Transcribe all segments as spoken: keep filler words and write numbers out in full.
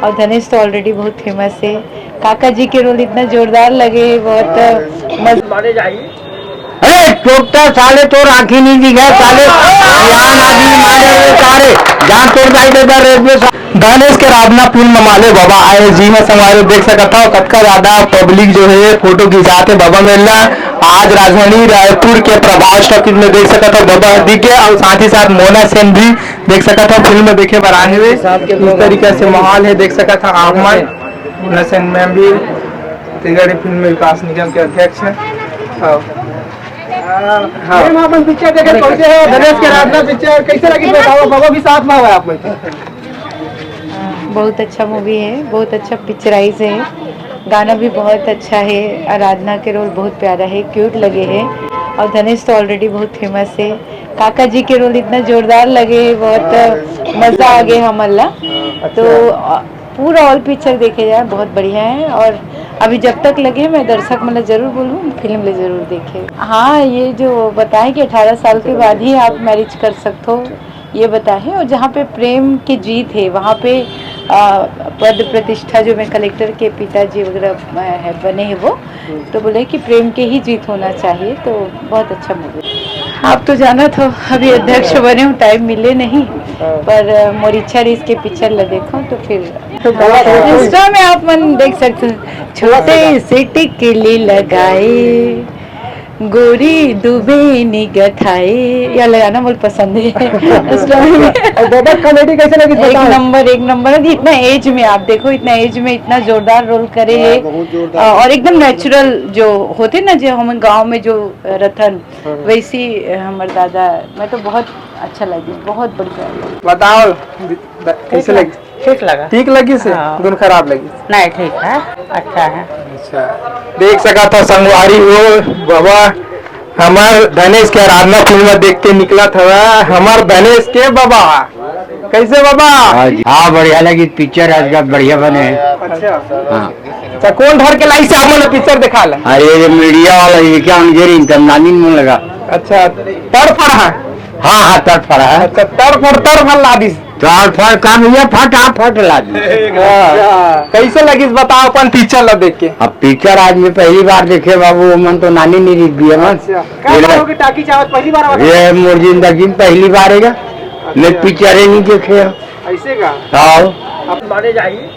और धनेश तो ऑलरेडी बहुत फेमस है। काका जी के रोल इतना जोरदार लगे, बहुत मजा। ए, चोपटा साले, तो राखी नहीं दिखा साले। ज्ञान आदमी मारे रे सारे। जान तोड़ दाई दे दर रेलवे सा- धनेश के राधना फिल्म माले बाबा आए जी में संगवारी देख सकत हव, कतका ज्यादा पब्लिक जो है फोटो खिंचाते बाबा मेला। आज राजधानी रायपुर के प्रभास टॉकीज में देख सकत हव बाबा दिखे, और साथ ही साथ मोना सेन भी देख सकत हव फिल्म देखे बर आए हुए। इस तरीका से माहौल है, देख सकत हव आप मन। मोना सेन मैम भी तिगड़ी फिल्म विकास निगम के अध्यक्ष है। हाँ। हाँ। मैम, आप मन पिक्चर देखे पहुंचे हो, धनेश के राधना पिक्चर कैसे लगी बताओ, बाबा भी साथ में हवा आप मन के। बहुत अच्छा मूवी है, बहुत अच्छा पिक्चराइज है, गाना भी बहुत अच्छा है। आराधना के रोल बहुत प्यारा है, क्यूट लगे है, और धनेश तो ऑलरेडी बहुत फेमस है। काका जी के रोल इतना जोरदार लगे है, बहुत मजा आ गया हमन ला। तो अ, पूरा ऑल पिक्चर देखे जाए, बहुत बढ़िया है। और अभी जब तक लगे, मैं दर्शक मन ला जरूर बोलूँ, फिल्म ले जरूर देखे। हाँ, ये जो बताएं कि अठारह साल के बाद ही आप मैरिज कर सकते हो, ये बताए हैं। और जहाँ पे प्रेम की जीत है, वहाँ पे अ, पद प्रतिष्ठा, जो मैं कलेक्टर के पिताजी वगैरह अ, है, बने हैं वो, तो बोले कि प्रेम के ही जीत होना चाहिए। तो बहुत अच्छा मूवी। आप तो जाना था, अभी अध्यक्ष बने हूँ, टाइम मिले नहीं, पर अ, मोर इच्छा रही इसके पिक्चर ला देखो तो फिर। इंस्टा में आप मन देख सकते हो, छोटे से टिकली लगाए, गोरी दुबे निगथाए, या लगाना बहुत पसंद है। इंस्टा में। और बाबा, कॉमेडी कैसे लगी एक बताओ? नंबर, एक नंबर। इतना एज में आप देखो, इतना एज में इतना जोरदार रोल करे है। बहुत जोरदार। अ, और एकदम नेचुरल जो होते ना, जो हम गांव में जो रथन, हाँ। वैसी हमर दादा, मैं तो बहुत अच्छा लगे, बहुत बढ़िया। बताओ, द-, कैसे लगी? ठीक लगा। ठीक लगी से? हाँ। गुण खराब लगी? नहीं, ठीक है, अच्छा है। अच्छा, देख सकत हव संगवारी हो, बाबा हमर धनेश के आराधना फिल्म देख के निकलत हवा, हमर धनेश के बाबा। कैसे बाबा? हाँ जी, हाँ, बढ़िया लगी पिक्चर, आज का बढ़िया बने है। अच्छा। हाँ। अच्छा, कौन धर के लाई से आप मन पिक्चर देखा ला? अरे, ये मीडिया वाला ये क्या उनके रे, इनका नानी मन लगा। अच्छा, तड़फड़ है। हाँ, हाँ, तड़फड़ है। अच्छा, तड़फड़, तड़फड़ ला दी। तड़फड़ का भैया, फटाफट ला दी। हाँ। कैसे लगिस बताओ अपन पिक्चर ला देख के? अब पिक्चर आज मैं पहली बार देखे बाबू, वो मन तो नानी नहीं रिख दिया मन। अच्छा। क्या ये बार ले- होगी टाकी चावत पहली बार आवा? ये मोर जिंदगी में पहली बार है, मैं अच्छा। पिक्चर ही नहीं देखे। ऐसे का? आओ। आप मारे जाइए।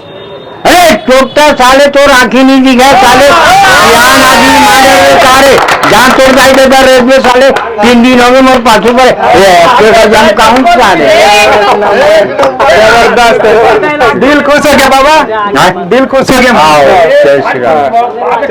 ए, चोपटा साले, तो राखी नहीं दिखा साले। ज्ञान आदमी मारे रे सारे। जान तोड़ दाई दे दर रेलवे साले। तीन दिन हो गए मोर पाछू पर। ये एक्टर का जान काहूं साले। जबरदस्त है। दिल खुश हो गया बाबा। हाँ? दिल खुश हो गया। आओ, जय श्री राम।